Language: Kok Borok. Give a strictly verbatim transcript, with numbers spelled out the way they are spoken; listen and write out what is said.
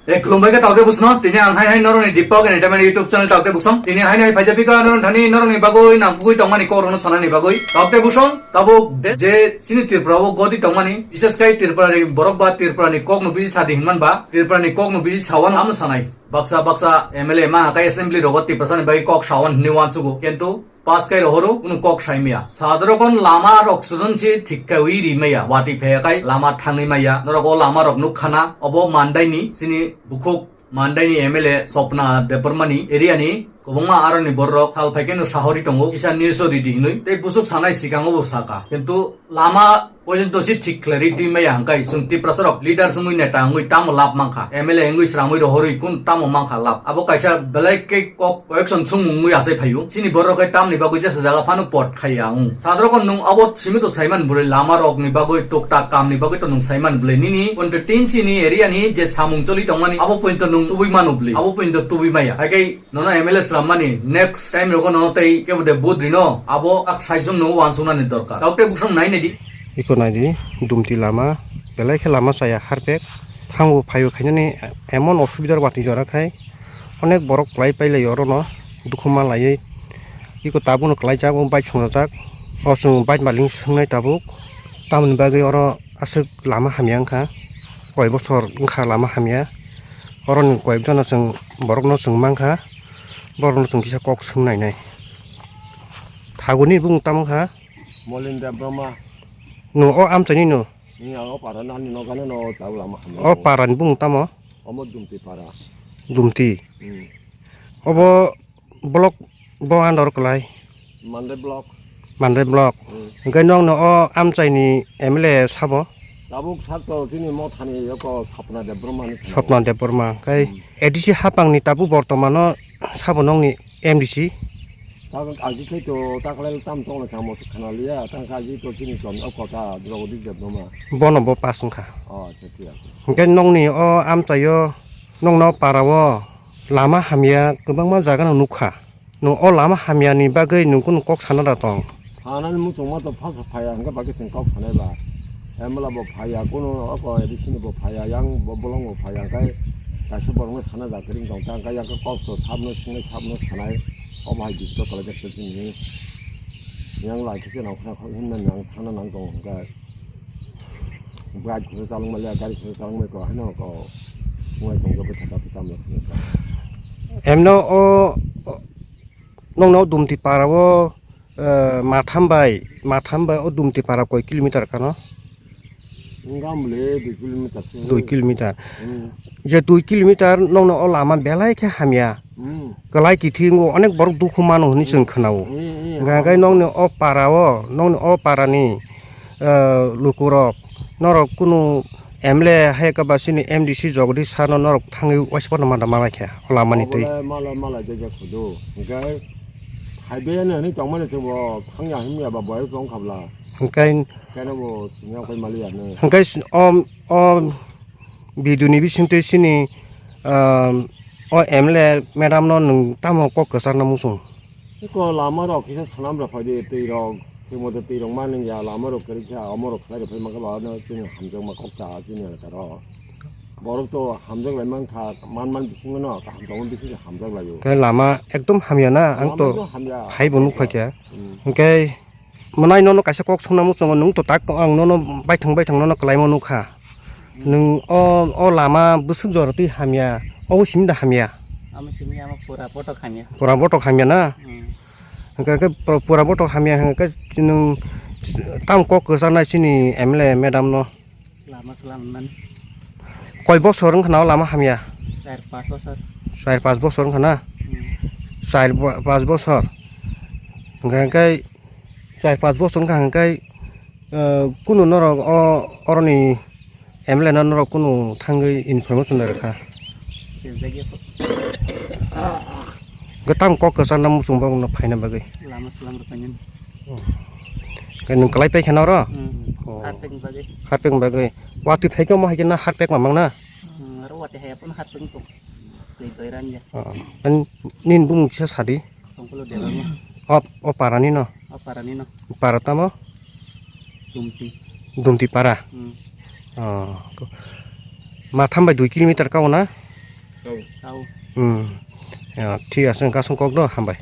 Tei khulumbai khe Taukte Busong no, tini ang hai hai norokni Deepak Entertainment YouTube channel Taukte Busong. Tini hai hai phaijak pika norok thani norokni bagwi nangkukwi tongmani kokrokno sanani bagwi. Taukte Busong, tabuk de-, je chini Tripura o godi tongmani, bises khai Tripura ni borok ba Tripura ni kokno bisi sadi hinman ba, Tripura ni kokno bisi sawan amno sanai. Baksa baksa M L A ma hakai assembly rogo Tiprasa ni bagwi kok sawan hinwi wansugo. Kintu Pass kai rohoro kunu kok sai maya. Sadorokon lama rok sudon si thik kai wi ri maya. Wati phaya kai lama thangwi maya. Norok o lama rok nuk khana. Obo Mandai ni sini bukhuk Mandai ni M L A Sopna Debbarma ni area ni kwbangma aroni borok sal phai khe no sahori tongo. Kisa news o ridi hinwi. Tei busuk sanai sikang o bo saka. Kintu lama Poison to si thik khlai ri twi maya hwnkhe chwng Tiprasa rok leaders wngwi neta wngwi tamo lab mankha, M L A wngwi sramwi rohorwi kun tamo mankha lab. Abo kaisa belai khe kok koyekson chwng wngwi achai phaio. Chini borok khe tamni bagwi jesa jaga phano pot khaiya wng. Sadrokon nwng abo simi to saiman bwlwi lama rokni bagwi tuktak kamni bagwi to nwng saiman bwlwi nini twenty ten chini area ni je samung choli tongmani abo point to nwng tubui manu bwlwi. Abo point to tubui maya. Haikhe Nono M L A selammani next time rogo nono tei kebo de budri no abo ak saisung no wansung nani dorkar. Tauk tei buksong nai nai di. Iko nai di, dumti lama, belai khe lama chaya harpek, thango phaio khainani emon osubidar watwi jora khai, onek borok klai pai lai oro no, dukhu ma laiwi, iko tabuk no klai jak, o bike swngjak, o chwng bike maling swngnai tabuk, tamoni bagwi oro aswk lama hamya wngkha, koi bosor wngkha lama hamya, oroni koyek jona chwng borokno chwng mankha, borokno chwng kisa kok swng nainai. Thaguni bung tamo kha? Molin Debbarma. No, o amchaini no? Ni ang o para nani no gana no chau lama hamya. O para ni bung tamo? Omo Dumti para. Dumti. Hmm. Obo block bo under kwlai? Mandai block. Mandai block. Hmm. Hwnkhe nwng no o amchaini M L A sabo? Tabuk sak to chini mothani yoko Sapna Debbarma ni. Sapna Debbarma. Hwnkhe hmm. A D C hapang ni tabuk bortomano sabo nwng ni M D C? Tabuk agi khai to taklai tam tong kha mo khana liya, tang kha agi to chini chon o kota Drogodi Debbarma. Bono bo pass wngkha. Oh, acha, thik ase. Hwnkhe nwng ni o amchaio nwng no para o lama hamya kwbangma jaga no nukha. Nwng o lama hamyani bagwi nwng kunu kok sana da tong? Sanani muchungma to phasa phaiya, hwnkhe bagwi chwng kok sanai ba. Emla bo phaiya, kunu oko A D C ni bo phaiya, yang bo bolong bo phaiya, hwnkhe kaisa borokno sana ja kwrwng tong ta, hwnkhe yang kok to sabno swngnai, sabno sanai, o bahai bisto kwlai jak sini. Yang lai khe se nang khna khok himna nang thana nang tong hwnkhe. Bike khungsa chalwng maliya, gari khungsa chalwng mai ko, haino ko, wngwi tongkhe bwtha kha, bwtha mlok hinwi sa. Emno o, o, nongno Dumti para o, eh, Matham bai, Matham bai o Dumti para koi kilometer kano? Wngkha mole dui kilometer se. Dui kilometer. Hmm. Je dui kilometer nongno o lama belai khe hamya. Hmm. Kwlai kithi wngo, onek borok dukhu mano hwnwi chwng khwnao. Hmm, hmm, hwnkha khe hmm. Nongni o para o, nongni o para ni, eh, lukurok, norok kunu M L A hai khe ba chini M D C Jagadish sir no norok thangwi waisa phano mada malai kha, o lama ni twi. Obolai malai, malai jagya khudu. Hwnkhe phaibai ani hwnwi tongmani chwngbo thangya himya ba boyar tong khabla. Hwnkhe keno bo simi okhai maliya hwnwi. Hwnkhe s-, o, o video ni bisingtwi chini, um, o M L A madam no nwng tamo kok kwchar na muchung? Eko lama rok kisa swnam rok phai di, twi rok, thwimo de twi rok ma nung ya, lama rok kwrwi kha, omo rok khlai rok phai mankha ba, no chini hamjakma kok ta chini elaka rok. Borok to hamjak lai mankha, man man bisingo no, kaham tongma bisingo hamjak lai o. Khe lama ekdom hamya na, ang to phai bo nuk phai kha. Hmm. Hwnkhe Mwnai nono kaisa kok songna muchungo, nwng to tak ang nono baithang baithang nono kwlaimo nukha. Nwng o, o lama bwswk jora twi hamya, obo simi da hamya? Amo simi amo pura botok hamya. Pura botok hamya na? Hmm. Hwnkhe khe pu-, pura botok hamya hwnkhe nwng tamo kok kwcharnai chini M L A madam no? Lama swlamnani. Koi bosor wngkha na o lama hamya? Char pas bosor. Char pas bosor wngkha na? Hmm. Char bo-, pas bosor. Hwnkhe, hwnkhe char pas bosor wngkha hwnkhe, eh, kunu norok o, oroni M L A no norok kunu thangwi information rwkha? Rijak ya kho. Hwnkhe tamo kok kwcharna muchung bagwi no phaina bagwi? Lama swlam rwkha nini. Oh. Khe nwng kwlai paikha na oro? Hmm. Oh. Harpek ni bagwi. Harpek ni bagwi. Watwi thaikhe omo hai khe na harpek mamang na? Hmm, aro watwi hai phano harpek tong. Twi twi ran ya. Oh. Ani nini bumung kisa sadi? Tongkolo Debbarma. O, o para ni no? O para ni no. Para tamo? Dumti. Dumti para? Hmm. Oh. Matham bai dui kilometer kao na? Hmm. Ya, thik ase, kasong kok do, hambai.